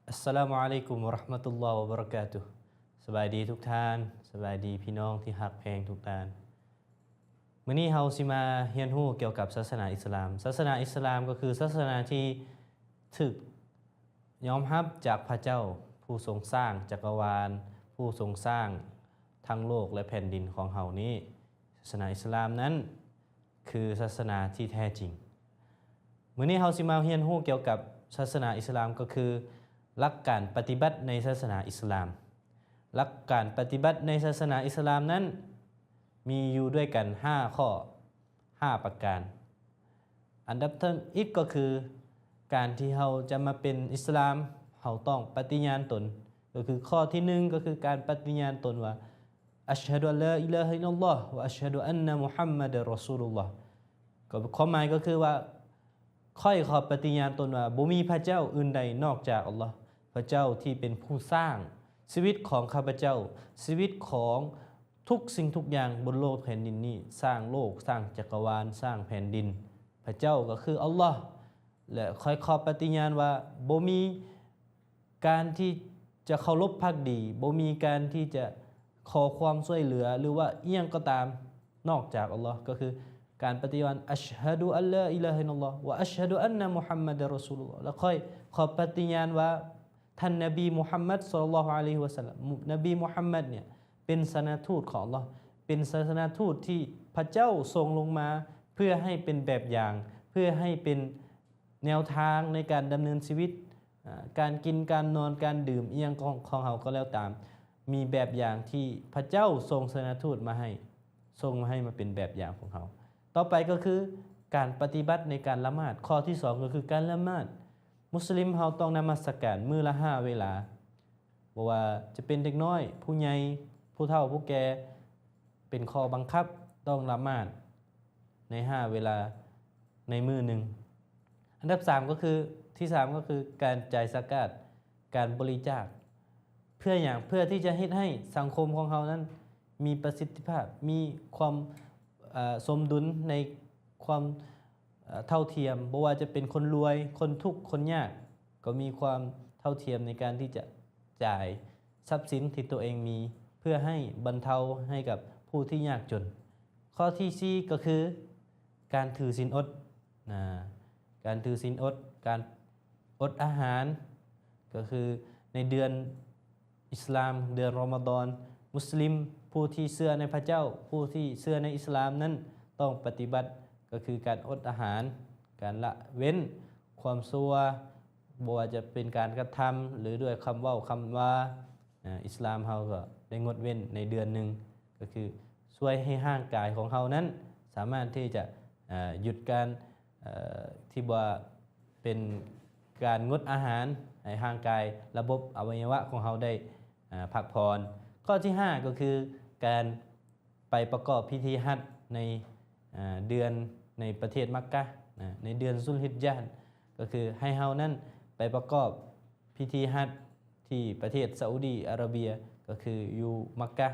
ອັດສະລາມຸອະໄລກຸມ ວະຣາະມະຕຸລລອຮ ວະບະຣາກາຕຸ. ສະບາຍດີທຸກທ່ານ, ສະບາຍດີພີ່ນ້ອງທີ່ຮັກແພງທຸກທ່ານ. ມື້ນີ້ເຮົາຊິມາຮຽນຮູ້ກ່ຽວກັບສາສະໜາອິດສະລາມ. ສາສະໜາອິດສະລາມກໍຄືສາສະໜາທີ່ຖືກຍອມຮັບຈາກພະເຈົ້າ ຜູ້ຊົງສ້າງຈັກກະວານ, ຜູ້ຊົງສ້າງທັງໂລກ ແລະ ແຜ່ນດິນຂອງເຮົານີ້. ສາສະໜາອິດສະລາມນັ້ນຄືສາສະໜາທີ່ແທ້ຈິງ. ມື້ນີ້ເຮົາຊິມາຮຽນຮູ້ກ່ຽວກັບສາສະໜາອິດສະລາມ ກໍຄືຫຼັກການປະຕິບັດໃນສາສະໜາອິດສະລາມ. ຫຼັກການປະຕິບັດໃນສາສະໜາອິດສະລາມນັ້ນມີຢູ່ດ້ວຍກັນຫ້າຂໍ້, ຫ້າປະການ. ອັນດັບທຳອິດກໍຄື ການທີ່ເຮົາຈະມາເປັນອິດສະລາມ ເຮົາຕ້ອງປະຕິຍານຕົນ. ກໍຄືຂໍ້ທີໜຶ່ງ ກໍຄືການປະຕິຍານຕົນວ່າ ອັດຊະຮະດູອັນລາອີລາຮະອິລລັລລອຮ ວະອັດຊະຮະດູອັນນະມຸຮັມມັດດັນຣະຊູລຸລລອຮ. ກໍຄວາມໝາຍກໍຄືວ່າ ຂ້ອຍຂໍປະຕິຍານຕົນວ່າ ບໍ່ມີພະເຈົ້າອື່ນໃດນອກຈາກອັລລອຮ. ພະເຈົ້າທີ່ເປັນຜູ້ສ້າງຊີວິດຂອງຂ້າພະເຈົ້າ, ຊີວິດຂອງທຸກສິ່ງທຸກຢ່າງບົນໂລກແຜ່ນດິນນີ້, ສ້າງໂລກ, ສ້າງຈັກກະວານ, ສ້າງແຜ່ນດິນ. ພະເຈົ້າກໍຄືອັລລອຮ. ແລະ ຂ້ອຍຂໍປະຕິຍານວ່າ ບໍ່ມີການທີ່ຈະເຄົາລົບພັກດີ, ບໍ່ມີການທີ່ຈະຂໍຄວາມຊ່ວຍເຫຼືອ ຫຼືວ່າອີ່ຫຍັງກໍຕາມ ນອກຈາກອັລລອຮ. ກໍຄືການປະຕິຍານ ອັດຊະຮະດູອັນລາອີລາຮະອິລລັລລອຮ ວະອັດຊະຮະດູອັນນະມຸຮັມມັດດັນຣະຊູລຸລລອຮ. ແລະ ຂ້ອຍຂໍປະຕິຍານວ່າ ທ່ານນະບີມຸຮັມມັດ ສະລັລລອຮຸອະໄລຮິວະສັລລັມ, ນະບີມຸຮັມມັດເນ່ຍ ເປັນສາສະນະທູດຂອງອັລລອຮ, ເປັນສາສະນະທູດທີ່ພະເຈົ້າສົ່ງລົງມາ ເພື່ອໃຫ້ເປັນແບບຢ່າງ, ເພື່ອໃຫ້ເປັນແນວທາງໃນການດຳເນີນຊີວິດ, ອາ, ການກິນ, ການນອນ, ການດື່ມ, ອີ່ຫຍັງຂອງ, ຂອງເຮົາກໍແລ້ວຕາມ, ມີແບບຢ່າງທີ່ພະເຈົ້າສົ່ງສາສະນະທູດມາໃຫ້, ສົ່ງມາໃຫ້ມາເປັນແບບຢ່າງຂອງເຮົາ. ຕໍ່ໄປກໍຄືການປະຕິບັດໃນການລະໝາດ. ຂໍ້ທີສອງກໍຄືການລະໝາດ. ມຸສລິມເຮົາຕ້ອງນະມັດສະການມື້ລະຫ້າເວລາ. ບໍ່ວ່າຈະເປັນເດັກນ້ອຍ, ຜູ້ໃຫຍ່, ຜູ້ເຖົ້າ, ຜູ້ແກ່, ເປັນຂໍ້ບັງຄັບຕ້ອງລະໝາດໃນຫ້າເວລາໃນມື້ໜຶ່ງ. ອັນດັບສາມກໍຄື, ທີສາມກໍຄືການຈ່າຍສະກາດ, ການບໍລິຈາກ. ເພື່ອຫຍັງ? ເພື່ອທີ່ຈະເຮັດໃຫ້ສັງຄົມຂອງເຮົານັ້ນມີປະສິດທິພາບ, ມີຄວາມ, ເອີ, ສົມດຸນໃນຄວາມ, ເອີ, ເທົ່າທຽມ, ບໍ່ວ່າຈະເປັນຄົນລວຍ, ຄົນທຸກ, ຄົນຍາກ, ກໍມີຄວາມເທົ່າທຽມໃນການທີ່ຈະຈ່າຍຊັບສິນທີ່ຕົວເອງມີ ເພື່ອໃຫ້ບັນເທົາໃຫ້ກັບຜູ້ທີ່ຍາກຈົນ. ຂໍ້ທີສີ່ກໍຄືການຖືສິນອົດ, ນະ, ການຖືສິນອົດ, ການອົດອາຫານ, ກໍຄືໃນເດືອນ ອິດສະລາມ ເດືອນຣອມະດອນ, ມຸສລິມຜູ້ທີ່ເຊື່ອໃນພະເຈົ້າ, ຜູ້ທີ່ເຊື່ອໃນອິດສະລາມນັ້ນຕ້ອງປະຕິບັດ, ກໍຄືການອົດອາຫານ, ການລະເວັ້ນຄວາມຊົ່ວ, ບໍ່ວ່າຈະເປັນການກະທຳ ຫຼື ດ້ວຍຄຳເວົ້າຄຳວ່າ, ອາ, ອິດສະລາມເຮົາກໍໄດ້ງົດເວັ້ນໃນເດືອນໜຶ່ງ, ກໍຄືຊ່ວຍໃຫ້ຮ່າງກາຍຂອງເຮົານັ້ນສາມາດທີ່ຈະ, ອາ, ຢຸດການ, ເອີ, ທີ່ວ່າ ເປັນການງົດອາຫານໃຫ້ຮ່າງກາຍ, ລະບົບອະໄວຍະວະຂອງເຮົາໄດ້, ອາ, ພັກຜ່ອນ. ຂໍ້ທີຫ້າກໍຄືການໄປປະກອບພິທີຮັດໃນ, ອາ, ເດືອນ, ໃນປະເທດມັກກະ, ນະ, ໃນເດືອນຊຸນຮິດຈະ, ກໍຄືໃຫ້ເຮົານັ້ນໄປປະກອບພິທີຮັດທີ່ປະເທດຊາອຸດີອາຣາເບຍ, ກໍຄືຢູ່ມັກກະ.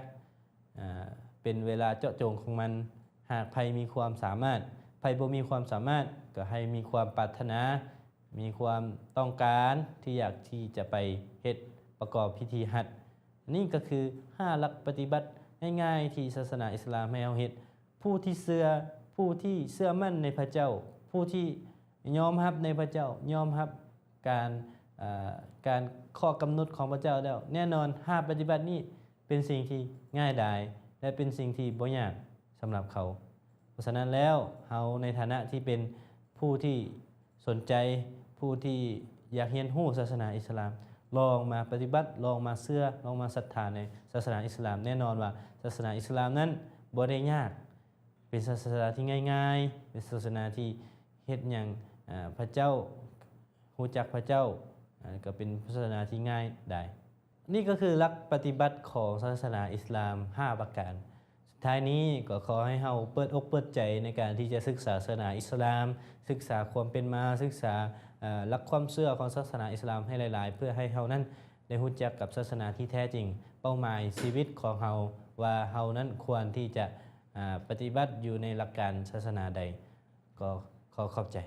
ອາ, ເປັນເວລາເຈາະຈົງຂອງມັນ. ຫາກໃຜມີຄວາມສາມາດ, ໃຜບໍ່ມີຄວາມສາມາດ, ກໍໃຫ້ມີຄວາມປາດຖະໜາ, ມີຄວາມຕ້ອງການທີ່ຢາກທີ່ຈະໄປເຮັດປະກອບພິທີຮັດ. ນີ້ກໍຄືຫ້າຫຼັກປະຕິບັດງ່າຍໆທີ່ສາສະໜາອິດສະລາມໃຫ້ເຮົາເຮັດ. ຜູ້ທີ່ເຊື່ອ, ຜູ້ທີ່ເຊື່ອໝັ້ນໃນພະເຈົ້າ, ຜູ້ທີ່ຍອມຮັບໃນພະເຈົ້າ, ຍອມຮັບການ, ເອີ, ການຂໍ້ກຳນົດຂອງພະເຈົ້າແລ້ວ, ແນ່ນອນຫ້າປະຕິບັດນີ້ ເປັນສິ່ງທີ່ງ່າຍດາຍ ແລະ ເປັນສິ່ງທີ່ບໍ່ຍາກສຳລັບເຂົາ. ເພາະສະນັ້ນແລ້ວ, ເຮົາໃນຖານະທີ່ເປັນຜູ້ທີ່ສົນໃຈ, ຜູ້ທີ່ຢາກຮຽນຮູ້ສາສະໜາອິດສະລາມ, ລອງມາປະຕິບັດ, ລອງມາເຊື່ອ, ລອງມາສັດທາໃນສາສະໜາອິດສະລາມ. ແນ່ນອນວ່າສາສະໜາອິດສະລາມນັ້ນບໍ່ໄດ້ຍາກ, ເປັນສາສະໜາທີ່ງ່າຍໆ, ເປັນສາສະໜາທີ່ເຮັດຫຍັງ, ອາ, ພະເຈົ້າ, ຮູ້ຈັກພະເຈົ້າ, ອາ, ກໍເປັນສາສະໜາທີ່ງ່າຍດາຍ. ນີ້ກໍຄືຫຼັກປະຕິບັດຂອງສາສະໜາອິດສະລາມຫ້າປະການ. ສຸດທ້າຍນີ້ກໍຂໍໃຫ້ເຮົາເປີດອົກເປີດໃຈໃນການທີ່ຈະສຶກສາສາສະໜາອິດສະລາມ, ສຶກສາຄວາມເປັນມາ, ສຶກສາ, ເອີ, ຫຼັກຄວາມເຊື່ອຂອງສາສະໜາອິດສະລາມໃຫ້ຫຼາຍໆ, ເພື່ອໃຫ້ເຮົານັ້ນໄດ້ຮູ້ຈັກກັບສາສະໜາທີ່ແທ້ຈິງ, ເປົ້າໝາຍຊີວິດຂອງເຮົາ, ວ່າເຮົານັ້ນຄວນທີ່ຈະ, ອາ, ປະຕິບັດຢູ່ໃນຫຼັກການສາສະໜາໃດ. ກໍຂໍຂອບໃຈ.